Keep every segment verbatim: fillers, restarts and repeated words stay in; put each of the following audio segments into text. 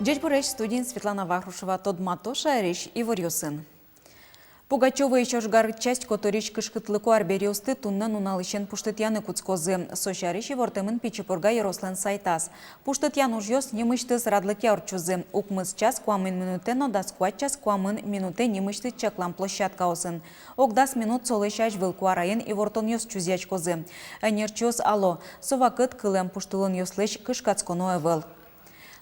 Ӟечбуресь! Студиын Светлана Вахрушева. Тодмато шаерысь иворъёсын. Пугачёвоысь ожгар часть котырысь кышкытлыко арбериосты туннэ нуналысен пуштытъяны кутскозы. Со сярысь ивортэмын Пичи Пурга ёрослэн сайтаз. Пуштытъян ужъёс нимысьтыз радлыкъя ортчозы. Укмыс час куамын минутэ но дас куать час куамын минутэ нимысьтыз чаклам площадкаосын. Ог дас минут солэсь азьвыл куараен ивортонъёс чузъяськозы. Ӧнерчиос ало: со вакыт кылэм пуштылонъёслэсь кышкатсконо ӧвӧл.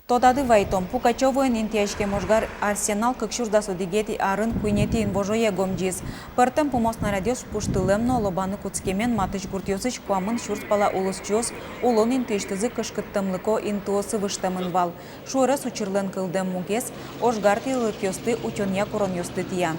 Тодады вайытом: Пугачёвоын интыяськем ожгар «Арсенал» кык сюрс дас одӥгетӥ арын куинетӥ инвожое гомӟиз. Пӧртэм пумо снарядъёс пуштылэм но лобаны кутскемен матысь гуртъёсысь куамын сюрс пала улосчиос улон интыысьтызы кышкыттэмлыко интыосы выжтэмын вал. Шуэрес учырлэн кылдэм мугез — ожгар тӥрлыкъёсты утёнъя куронъёсты тӥян.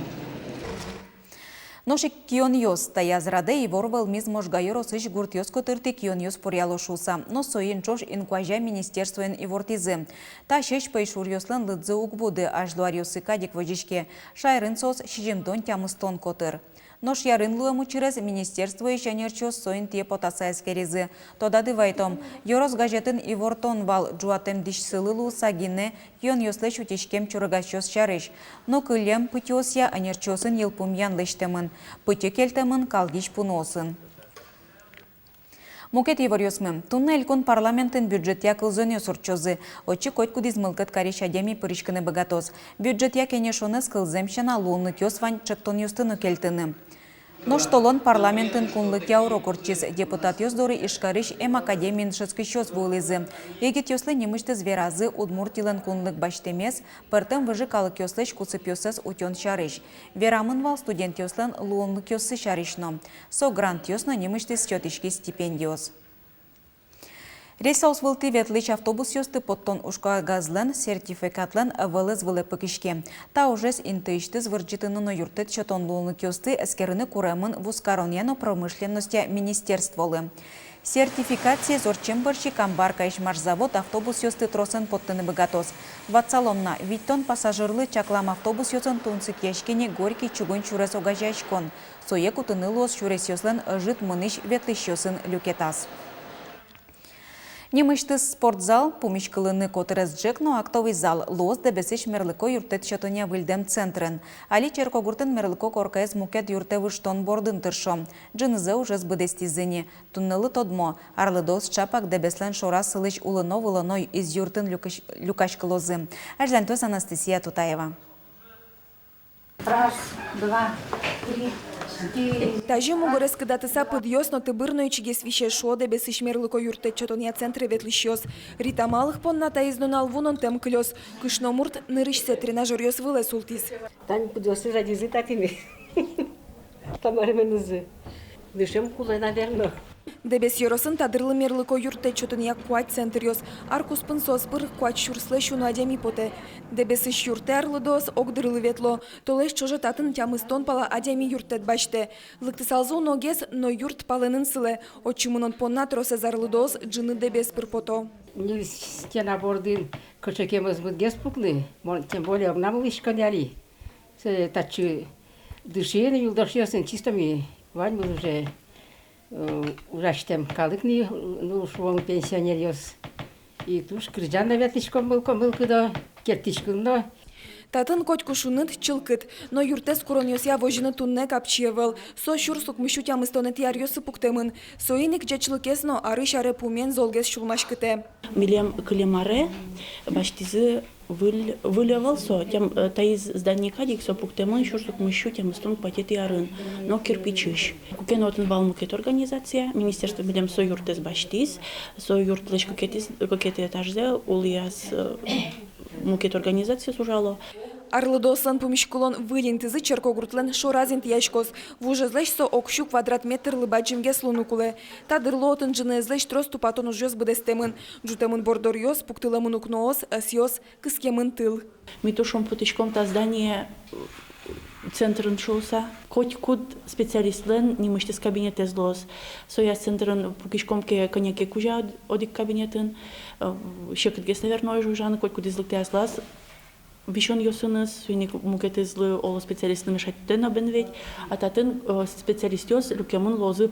Нош ик кионъёс. Таяз радэ ивор вӧлмиз Можга ёросысь гуртъёс котыртӥ кионъёс поръяло шуыса. Но соин ӵош инкуазя министерствоен ивортӥзы: та сьӧсь пӧйшуръёслэн лыдзы уг буды, азьло аръёсы кадь ик возиське. Шаерын соос сизьымдон-тямыстон котыр. Нош ярын луэм учырез министерствоысь ӧнерчиос со интые потаса эскеризы. Тодады вайытом: «Ёрос» газетын ивортон вал ӝуатэм дӥсьсылы луыса гинэ кионъёслэсь утиськем чорыгасьёс сярысь. Но кылем пытьыосъя ӧнерчиосын йылпумъян лэсьтэмын, пытьы кельтэмын калгись пуныосын. Мукет иворъёсмы. Туннэ Элькун парламентын бюджетъя кылзонъёс ортчозы. Отчы котькудӥз мылкыд карись адями пыриськыны быгатоз. Бюджетъя кенешонэз кылзэм сяна, луонлыкъёс вань ӵектонъёсты но кельтыны. Нош толон парламентын кунлыкъя урок ортчиз. Депутатъёс доры Ижкарысь эм академиын дышетскисьёс вуылӥзы. Егитъёслы нимысьтыз веразы Удмуртилэн кунлык басьтэмез, пӧртэм выжы калыкъёслэсь кусыпъёссэс утён сярысь. Верамын вал студентъёслэн луонлыкъёссы сярысь но. Со грантъёс но нимысьтыз сётӥськись стипендиос. Рельсъёс вылтӥ ветлӥсь автобусъёсты поттон ужкагазлэн сертификатлэн ӧвӧлэз вылэ пыкиське. Та ужез интыысьтыз вырӟытыны но юрттэт сётон луонлыкъёсты эскерыны куремын вузкаронъя но промышленностья министерстволы. Сертификациез ортчем бӧрсьы Камбаркаысь машзавод автобусъёсты тросэн поттыны быгатоз. Ватсалом на: витьтон пассажирлы чаклам автобусъёсын тунсыкъяське ни Горький чугун сюрес огазеяськон. Сое кутыны луоз сюресъёслэн ӧжыт мынӥсь-ветлӥсьёсын люкетаз. Нимысьтыз спортзал, пумиськылыны котырес ӝӧк но актовый зал луоз Дэбесысь мерлыко юрттэт сётонъя выльдэм центрын. Али черкогуртын мерлыко коркаез мукет юртэ выжтон бордын тыршо. Ӝынызэ ужез быдэстӥзы ни. Туннэлы тодмо: арлыдоос чапак Дэбеслэн шораз сылӥсь улыно-вылоно изъюртын люкась-, люкаськылозы. Азьлантоз Анастасия Тутаева. Раз, два, три, четыре. Тазьы мугорез кыдатыса пыдъёс но, тыбыр но ичигес висе, шуо Дэбесысь мерлыко юрттэт сётонъя центре ветлӥсьёс. Рита Малых понна таиз нунал вунонтэм кылёз. Кышномурт нырысьсэ тренажёръёс вылэ султӥз. Тани пыдъёссы жадизы татӥ ми. Тамаре менызы. Дышем кулэ, наверно. Дэбес ёросын та дырлы мерлыко юрттэт сётонъя куать центръёс. Ар куспын соос пыр куать сюрслэсь уно адями потэ. Дэбесысь юртэ арлыдоос ог дырлы ветло. Толэзь ӵоже татын тямыстон пала адями юрттэт басьтэ. Лыктысалзы уногес, но юрт палэнын сылэ. Отчы мынон понна тросэз арлыдоос ӝыны Дэбес пыр пото. Ньыль стена бордын кыӵе ке мӧзмытгес пуклы, мон, тем более, огнам улӥсько али. Со татчы дышен юлдошъёсын чисто ми ваньмыз уже, э, ужасьтэм калык ни, ну, шуом, пенсионеръёс. И туж кырӟан но ветлӥськом мылко-, мылкыдо, керттӥськон но. Татын котьку шуныт, чылкыт, но юрттэс куронъёсъя возьыны туннэ капчи ӧвӧл. Со сюрс укмыссю тямыстонэтӥ аръёсы пуктэмын. Соин ик ӟечлыкез но арысь аре пумен золгес сюлмаськытэ. Милем кылем аре басьтӥзы выль, выль ӧвӧл со, тям-, э, таиз здание кадь ик, со пуктэмын сюрс укмыссю тямыстон куатетӥ арын, но кирпичысь. Куке но отын вал мукет организация, министерство милем со юртэз басьтӥз, со юртлэсь кыкетӥ, кыкетӥ этажзэ улӥяз, э, мукет организациос ужало. Арлыдоослэн пумиськылон выль интызы черкогуртлэн шораз интыяськоз. Вужезлэсь со ог сю квадрат метрлы бадӟымгес луыны кулэ. Та дырлы отын ӝыныезлэсь трос тупатон ужъёс быдэстэмын. Ӝутэмын бордоръёс, пуктылэмын укноос, ӧсъёс, кыскемын тыл. Ми туж шумпотӥськом та здание, э, центрын шуыса. Котькуд специалистлэн нимысьтыз кабинетэз луоз. Соя центрын пукиськом ке, кӧня ке кузя од-, одӥг кабинетын, э, секытгес, наверно, озьы ужаны, котькудӥз лыктэ аслаз висёнъёсыныз, соин ик мукетызлы оло специалистлы мешать каре но бен ведь, а татын, э, специалистъёс люкемын луозы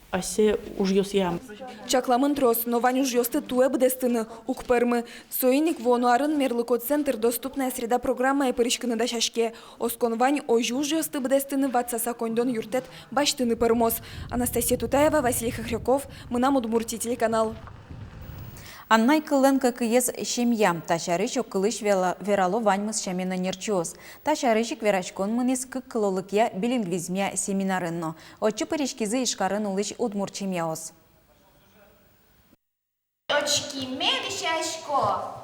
Асе ужъёсъя. Чакламын трос, но вань ужъёсты туэ быдэстыны уг пӧрмы. Соин ик вуоно арын мерлыко центр «Доступная среда» программае пыриськыны дасяське. Оскон вань, озьы ужъёсты быдэстыны ватсаса коньдон юрттэт басьтыны пӧрмоз. Анастасия Тутаева, Василий Хохряков, «Мынам Удмуртие» телеканал. Анай кыллэн кыкыез — семья. Та сярысь огкылысь вела-, верало ваньмыз сямен ӧнерчиос. Та сярысь ик вераськон мынӥз кык кылолыкъя билингвизмъя семинарын но. Отчы пыриськизы Ижкарын улӥсь удмурт семьяос. Очкиме висясько,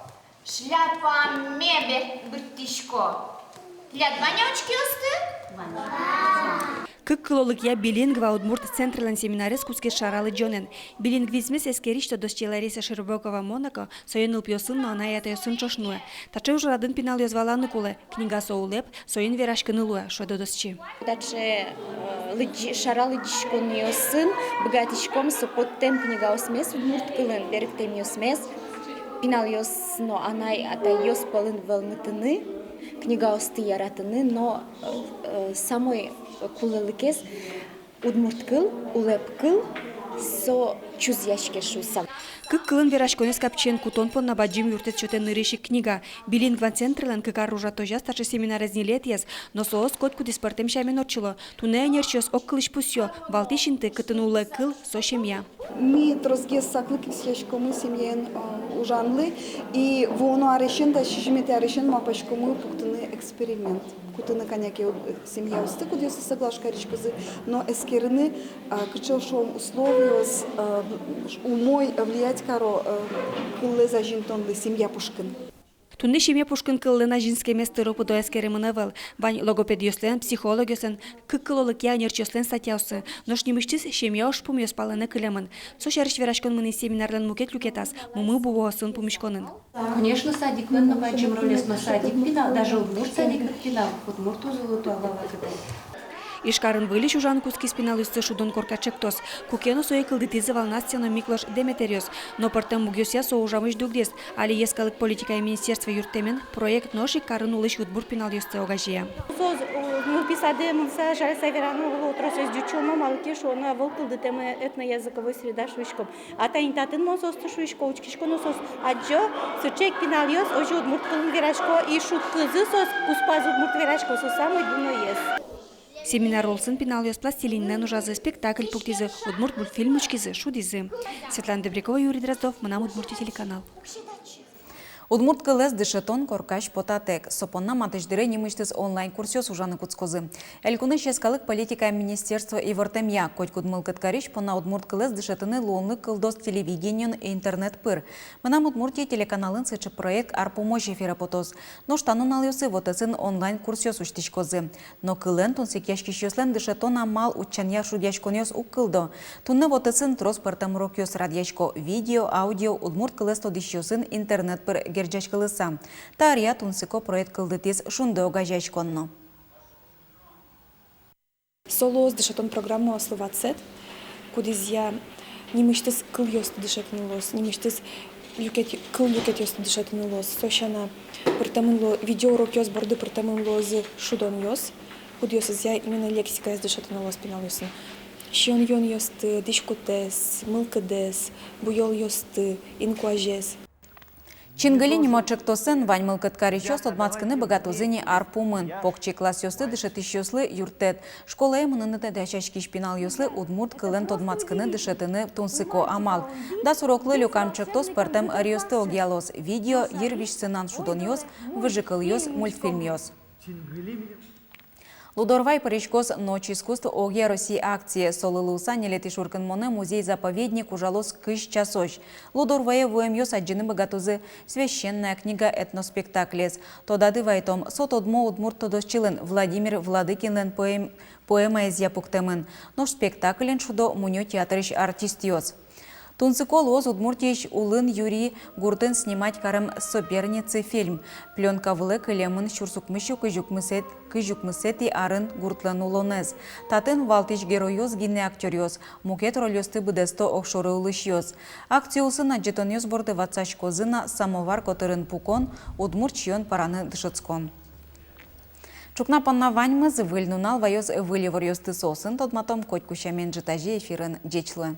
шляпаме бер-, бырттӥсько. Тӥляд вань-а очкиосты? Кык кылолыкъя билингва удмурт центрлэн семинарез кутскиз шара лыдӟонэн. Билингвизмез эскерись тодосчи Лариса Широбокова-Монако сое нылпиосын но анай-атайёсын ӵош нуэ. Таӵе ужрадын пиналъёс валаны кулэ, книга со улэп, соин вераськыны луэ, шуэ тодосчи. Таӵе, э, лыдӟи-, шара лыдӟиськонъёсын быгатӥськом со поттэм книгаосмес удмурт кылын, берыктэмъёсмес, пиналъёс но анай-атайёс пӧлын вӧлмытыны, книгаосты яратыны, но, э, э, самой кулэлыкез — удмурт кыл, улэп кыл, со чузъяське шуыса. Кык кылын вераськонэз капчиен кутон понна бадӟым юрттэт сётэ нырысь ик книга. Билингва центрлэн кык ар ужатозяз таӵе семинарез ньылетӥез, но соос котькудӥз пӧртэм сямен ортчыло. Туннэ ӧнерчиос огкылысь пусъё: валтӥсь инты, кытын улэ кыл, со семья. Ми тросгес саклык висъяськомы семьяен, э, ужанлы, и вуоно арысен да сизьыметӥ арысен малпаськомы пуктыны эксперимент. Кутыны кӧня ке, э, семьяосты, кудъёсыз соглаш кариськозы, но эскерыны, э, кыӵе, шуом, условиос, э, умой влиять каро, э, кыллэз азинтонлы семья пушкын. Туннэ семья пушкын кыллэн азинскемез тыро-пыдо эскеремын ӧвӧл. Вань логопедъёслэн, психологъёслэн, кык кылолыкъя ӧнерчиослэн статьяоссы. Нош нимысьтыз семья ужпумъёс палэнэ кылемын. Со сярысь вераськон мынӥз семинарлэн мукет люкетаз, мумы-бубыосын пумиськонын. Конечно, садиклэн но бадӟым ролез, но садик пинал, даже удмурт садик пинал, удмурт уз улы туала вакытэ. Ижкарын выльысь ужаны кутскиз пиналъёсты шудон корка ӵектос. Куке но сое кылдытӥзы вал Настя но Миклош Деметеръёс. Но пӧртэм мугъёсъя со ужамысь дугдӥз. Али йӧскалык политикая министерство юрттэмен, проект нош ик карын улӥсь удмурт пиналъёсты огазея. Соос, э, нылпи садэ мыныса, жаляса вераны ӧвӧл, тросэз ӟуч уло, малы ке шуоно, ӧвӧл кылдытэм этноязыковой среда шуиськом. А тани татын мон соосты шуисько, учкисько но, соос адӟо, сыӵе ик пиналъёс, озьы удмурт кылын верасько, и шуг кылзы соос куспазы удмурт верасько, со самой дуноез. Семинар улсын пиналъёс пластилинлэн ужазы, спектакль пуктӥзы, удмурт мультфильм учкизы, шудӥзы. Светлана Добрякова, Юрий Дроздов, «Мынам Удмуртие» телеканал. Удмурт кылэз дышетон коркась потатэк. Со понна матысь дыре нимысьтыз онлайн-курсъёс ужаны кутскозы. Элькунысь йӧскалык политикая министерство ивортэмъя, котькуд мылкыд карись понна удмурт кылэз дышетыны луонлык кылдоз телевидениын, интернет пыр. «Мынам Удмуртие» телеканалын сыӵе проект ар пумозь эфире потоз. Нош та нуналъёсы вотэсын онлайн-курсъёс усьтӥськозы. Но кылэн тунсыкъяськисьёслэн дышетон амал утчанъя шугъяськонъёс уг кылдо. Туннэ вотэсын трос пӧртэм урокъёс радъясько видео, аудио, удмурт кылэз тодӥсьёсын интернет пыр герӟаськылыса. Та ӧръя тунсыко проект кылдытӥз «Шунды» огазеяськон но. Со луоз дышетон программаослы ватсэт, кудӥзъя нимысьтыз кылъёсты дышетыны луоз, нимысьтыз люкет-, кыл люкетъёсты дышетыны луоз. Со сяна, пыртэмын луо-, видеоурокъёс борды пыртэмын луозы шудонъёс, кудъёсызъя именно лексикаез дышетыны луоз пиналъёсын. Сиён-юонъёсты, дӥськутэс, мылкыдэс, буёлъёсты, инкуазез. «Чингыли» нимо ӵектосэн вань мылкыд карисьёс тодматскыны быгатозы ни ар пумын. Покчи классъёсты дышетӥсьёслы юрттэт, школае мыныны дасяськись пиналъёслы удмурт кылэн тодматскыны, дышетыны тунсыко амал. Дас уроклы люкам ӵектос пӧртэм ӧръёсты огъялоз: видео, йырвизь сценаын шудонъёс, выжыкылъёс, мультфильмъёс. Лудорвай пыриськоз «Ночь искусств» огъя Россия акцие. Солы луыса ньылетӥ шуркынмонэ музей-заповедник ужалоз кызь часозь. Лудорвае вуэмъёс адӟыны быгатозы «Священная книга» этноспектаклез. Тодады вайтом, со тодмо удмурт тодосчилэн Владимир Владыкинлэн поэм-, поэмаезъя пуктэмын. Нош спектакльын шудо мунё театрысь артистъёс. Тунсыко луоз Удмуртиысь Улын Юри гуртын снимать карем «Соперницы» фильм. Плёнка вылэ кылемын сюрс укмыссю кызь укмысэт-, кызь укмысэтӥ арын гуртлэн улонэз. Татын валтӥсь геройёс гинэ актёръёс, мукет рольёсты быдэсто огшоры улӥсьёс. Акциосын адӟытонъёс борды ватсаськозы на самовар котырын пукон, удмурт сиён параны дышетскон. Ӵукна понна ваньмыз. Выль нунал ваёз выль иворъёсты, соосын тодматом котьку сямен ӝытазе эфирын. Ӟеч луэ.